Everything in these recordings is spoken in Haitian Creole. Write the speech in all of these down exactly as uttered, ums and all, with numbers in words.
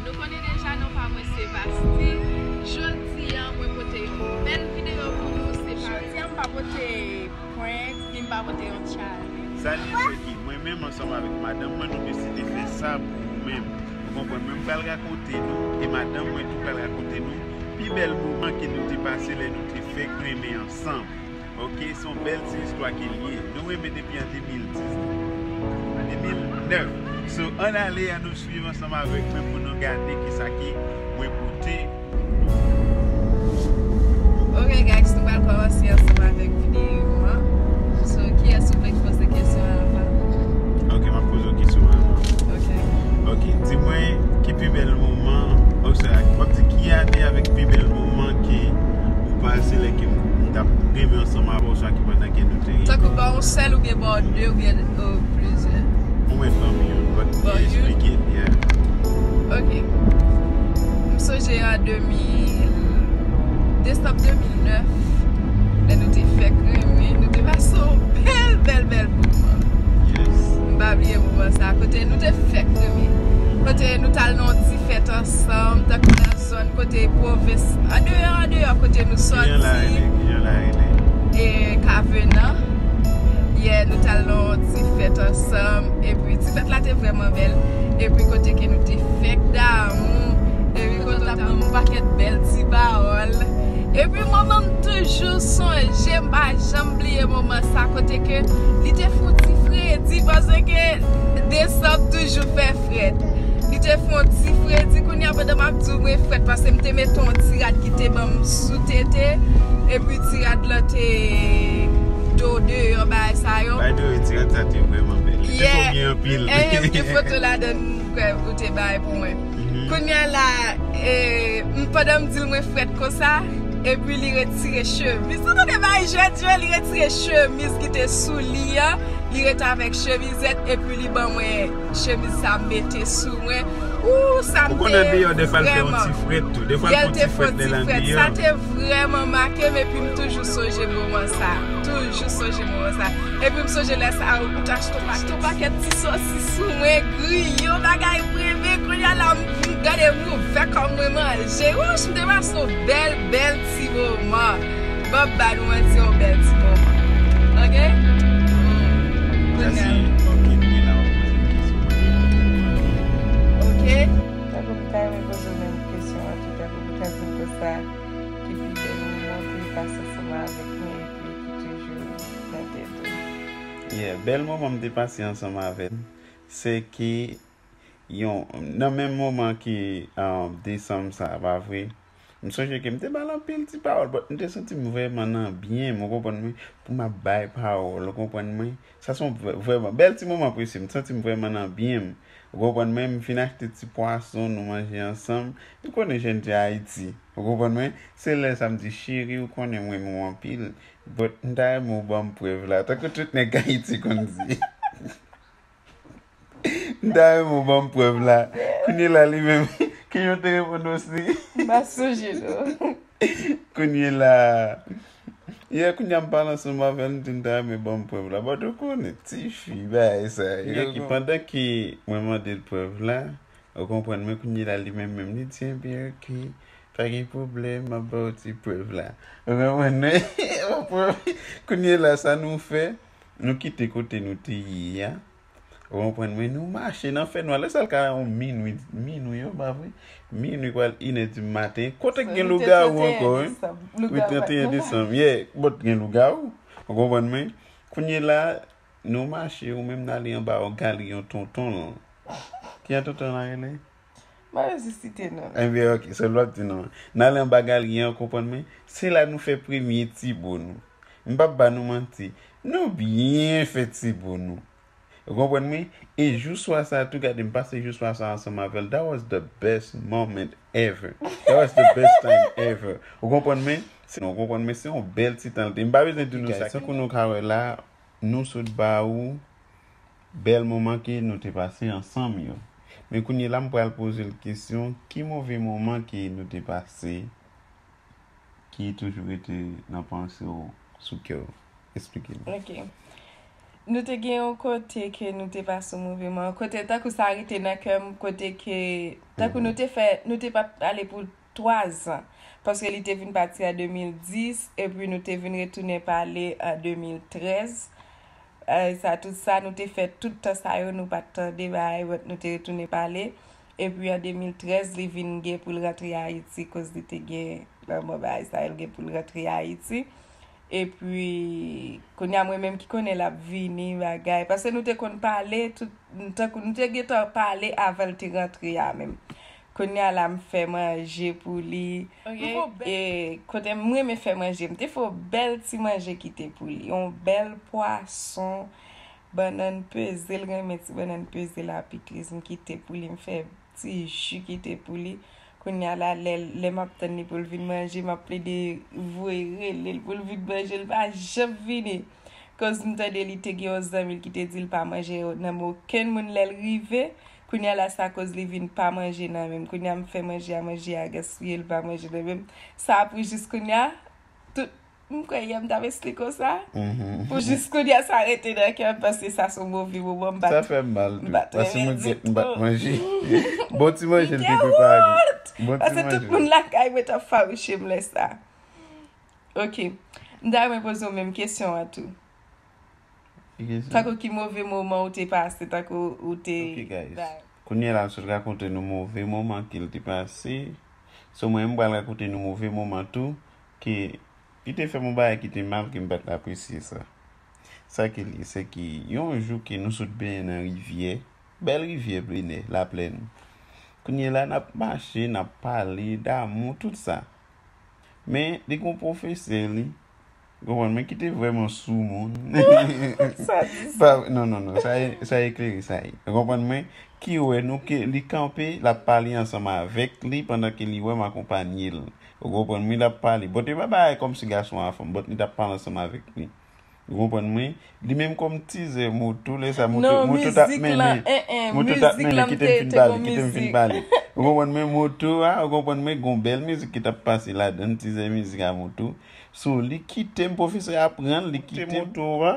Nou konnen deja non pa mwen se Vasti. Jodi a mwen pote yon bèl videyo pou nou, se pa... Jodi a m pa pote prank, ni m pa pote yon challenge. Sa li vle di, mwen menm ansanm avèk madanm mwen, nou deside fè sa pou ou menm. Ou konprann? Mwen m pral rakonte nou, e madanm mwen tou pral rakonte nou pi bèl moman ke nou te pase lè nou te fèk renmen ansanm. Ok, se yon bèl ti istwa ke l ye. Nou renmen depi an de mil diznèf. An de mil nèf. So, ann ale, ann nou swiv ansanm avèk mwen pou nou gade kisa ke mwen pote. Ok, guys, nou pral kòmanse ansanm avèk videyo an. So, kiyès ou vle k poze kesyon an avan? Ok, m ap poze w kesyon an avan. Ok. Ok, di mwen, ki pi bèl moman, oh, sorry, w ap di ki ane avèk pi bèl moman ke ou pase lè ke m t ap renmen ansanm avè w, swa ki pandan ke nou te renmen? Tankou ba w sèl oubyen ba w de oubyen, euh, plizyè? Mwen fanmi yo, but... Ba w youn? Explike, yeah. Ok. M sonje an de mil, desanm de mil nèf, lè nou te fèk renmen, nou te pase yon bèl, bèl, bèl moman. Yes. M pa bliye moman sa, kote nou te fèk renmen. Kote nou t al nan yon ti fèt ansanm, tankou nan zòn kote pwovens, andeyò, andeyò, kote nou sòti. Kijan l rele? Kijan l rele? E, Kavenan. Yeah, nou t al nan yon ti fèt ansanm. Epi, ti fèt la te vrèman bèl. Epi, kote ke nou te fèk damou. Epi, kote l t ap ban m pakèt bèl ti pawòl. Epi, moman m toujou sonje, m pa janm bliye moman sa, kote ke li te fè yon ti fredi, paske desanm toujou fè frèt. Li te fè yon ti fredi, kounye a pandan m ap di w mwen frèt, paske m te mete yon ti rad ki te ban m sou tete, epi ti rad lan te do deyò, bagay sa yo. By the way, ti rad sa te vrèman bèl. Li te fè w byen anpil. Yeah. E, m gen foto ladan l, m kwè ou te bay pou mwen. Mhm. Kounye a la, e, m, pandan m di l mwen frèt konsa, epi li retire chemiz. Ou tande bagay jwèt jwèt, li retire chemiz ki te sou li an. Li rete avèk chemizèt, epi li ban mwen chemiz sa m mete sou mwen. Ou, sa m te vrèman... Ou konnen deyò, defwa l fè yon ti frèt tou. Defwa l fè yon ti frèt lè l andeyò. Sa te vrèman make m, epi m toujou sonje moman sa. Toujou sonje moman sa. Epi m sonje lè sa, ou t achte yon pakèt ti sòsis sou mwen, griyo, bagay premye, kounye a la, m, m gade m ouvè kò m mwen manje. Wouch, m te pase yon bèl, bèl ti moman. Ban m ba nou manti, yon bèl ti moman. Ok? Kounye a. Ok. Tankou m ta renmen poze w menm kesyon an tou, tankou pou ta di m konsa, ki pi bèl moman ke w pase ansanm avèk mwen epi ki toujou nan tèt ou? Yeah, bèl moman m te pase ansanm avè l, se ke yon, nan menm moman ke, um, desanm sa, pa vre? M sonje ke m te ba l anpil ti pawòl, but m te santi m vrèman nan byen m, ou konprann mwen, pou m ap bay pawòl, ou konprann mwen. Sa se yon vrè-, vrèman bèl ti moman presye, m santi m vrèman nan byen m, ou konprann mwen, m fin achte ti pwason, nou manje ansanm, ou konnen jèn jan Ayiti, ou konprann mwen, se lè sa m di, cheri, ou konnen m renmen w anpil, but m ta renmen w ban m prèv la, tankou tout nèg Ayiti konn di. M ta renmen w ban m prèv la. Kounye la, li menm, ki jan w te reponn osi? M pa sonje, non. Kounye la, yè, kounye a m pale ansanm avè l, m di m ta renmen ban m prèv la. But ou konnen, tifi, bagay sa yo. Ki pandan ke mwen mande l prèv la, ou konprann mwen, kounye la, li menm menm, li di, enben, ok, pa gen pwoblèm, m ap ba w ti prèv la. Ou konprann mwen? Kounye la, sa nou fè, nou kite kote nou te ye a. Ou konprann mwen? Nou mache nan fènwa. Lè sa l ka yon minwi, minwi, yo, pa vre? Minwi pral inè di maten. Kote k gen lougawou ankò, wi? Wi, trannteyen desanm. Yeah, but gen lougawou. Ou konprann mwen? Kounye la, nou mache, ou menm n ale anba yon galri yon tonton lan. Ki jan tonton lan rele? M pa bezwen site non l. Enben, ok, sèl w ap di non. N ale anba galri an, ou konprann mwen? Se la nou fè premye ti bo nou. M p ap ba nou manti. Nou byen fè ti bo nou. Ou konprann mwen? E jou swa sa tou, gade, m pase jou swa sa ansanm avè l. That was the best moment ever. That was the best time ever. Ou konprann mwen? Se, ou konprann mwen? Se yon bèl ti tan l te. M pa bezwen di nou sa. Tankou nou ka wè la, nou sot ba ou bèl moman ke nou te pase ansanm yo. Men kounye la, m pral poze l kesyon, ki move moman ke nou te pase ki toujou rete nan panse w, sou kè w? Eksplike nou. Ok. Nou te gen yon kote ke nou te pase yon move moman. Kote tankou sa rete nan kè m, kote ke tankou nou te fè, nou te pa pale pou twa zan. Paske li te vin pati an de mil dis, epi nou te vin retounen pale an de mil trèz. Eh, sa, tout sa, nou te fè tout tan sa yo, nou pa t tande bagay, but nou te retounen pale. Epi an de mil trèz, li vin gen pou l rantre Ayiti, koz li te gen lanmò bagay sa yo, l gen pou l rantre Ayiti. Epi, kounye a, mwen menm ki konnen l ap vini, bagay. Paske nou te konn pale, tout, tankou nou te gentan pale avan l te rantre a menm. Kounye a la, m fè manje pou li. Ok. E kote m renmen fè manje, m te fè yon bèl ti manje kite pou li. Yon bèl pwason, bannann peze, l renmen ti bannann peze la, pikliz, m kite pou li, m fè ti ji kite pou li. Kounye a la, lè, lè m ap tann li pou l vin manje, m ap plede voye rele l pou l vin manje, l pa janm vini. Koz m tande li te gen yon zanmi l ki te di l pa manje nan men okenn moun lè l rive. Kounye a la, sa koz li vin pa manje nan men m. Kounye a m fè manje a, manje a gaspiye, l pa manje nan men m. Sa pou jis kounye a, tout, m kwè yè m t ap esplike w sa. Pou jis kounye a, sa rete nan kè m, paske sa se yon move moman, m pa t, m pa t renmen ditou. Sa fè m mal tou, paske mwen gen m pa t manje. Bon ti manje m te prepare. Paske tout moun lakay mwen t ap fawouche m lè sa. Ok. M ta renmen poze w menm kesyon an tou. Ki kesyon? Tankou ki move moman ou te pase, tankou ou te... Ok, guys. Kounye a la, m sot rakonte nou move moman ke l te pase. So, mwen, m pral rakonte nou move moman tou, ke li te fè m yon bagay ki te mal, ke m pa t apresye sa. Sa ke li, se ke yon jou ke nou sot benyen nan rivyè, bèl rivyè Plenè, Laplèn. Kounye a la, n ap mache, n ap pale damou, tout sa. Men, li gen yon pwofesè, li, ou konprann, men ki te vrèman sou moun. Sa di sa. Pa, non, non, non, sa e, sa eklere, sa e. Ou konprann mwen, ki wè nou ke li kanpe, l ap pale ansanm avèk li pandan ke li wè m akonpanye l. Ou konprann mwen, l ap pale. Bon, te pa bagay kòmsi gason a fanm, but li t ap pale ansanm avèk li. Ou konprann mwen? Li menm kòm tizè moto, lè sa moto, moto t ap mennen. Moto t ap mennen, kite m fin pale, kite m fin pale. Ou konprann mwen? Moto a, ou konprann mwen? Gon bèl mizik ki t ap pase ladan, tizè mizik a moto. So, li kite m, pwofesè a pran l, li kite moto a.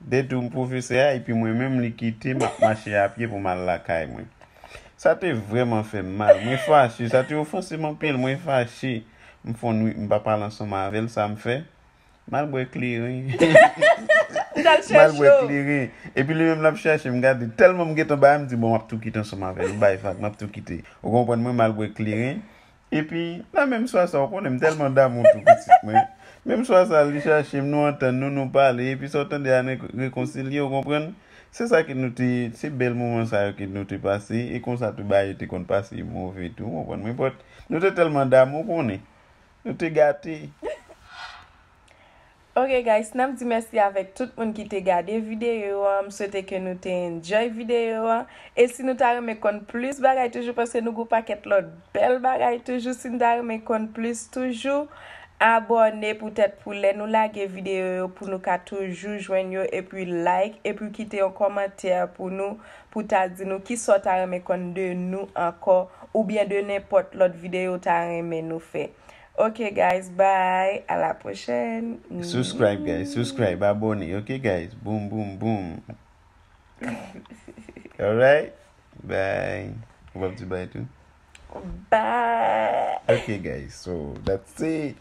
Dèyè tou m pwofesè a, epi mwen menm, li kite m ap mache a pye pou m al lakay mwen. Sa te vrèman fè m mal. Mwen fache, sa te ofanse m anpil, mwen fache. M fè yon nwit, m pa pale ansanm avè l, sa m fè? M al bwè kleren. M al bwè kleren. Epi li menm l ap chache m, gade, tèlman m gentan bay, m di, bon, m ap tou kite ansanm avè l. M bay vag, m ap tou kite. Ou konprann mwen, m al bwè kleren. Epi, nan menm swa sa, ou konnen m tèlman damou tou pitit mwen. Menm swa sa, li chache m, nou antann nou, nou pale. Epi sa w tande a, nou rekonsilye, ou konprann? Se sa ke nou te, se bèl moman sa yo ke nou te pase. E konsa tou bagay yo te konn pase move tou, ou konprann mwen? But nou te tèlman damou, ou konnen. Nou te gate. Ok, guys, n ap di mèsi avèk tout moun ki te gade videyo an. M swete ke nou te enjoy videyo an. E si nou ta renmen konn plis bagay toujou, paske nou gen yon pakèt lòt bèl bagay toujou, si nou ta renmen konn plis toujou, abòne poutèt pou lè nou lage videyo yo, pou nou ka toujou jwenn yo, epi like, epi kite yon kòmantè pou nou, pou ta di nou kisa w ta renmen konn de nou ankò, oubyen de nenpòt lòt videyo w ta renmen nou fè. Ok, guys, bye. À la prochaine. Subscribe, guys. Subscribe, abòne. Ok, guys. Boom, boom, boom. Alright? Bye. Ou p ap di bye tou? Bye. Ok, guys. So, that's it.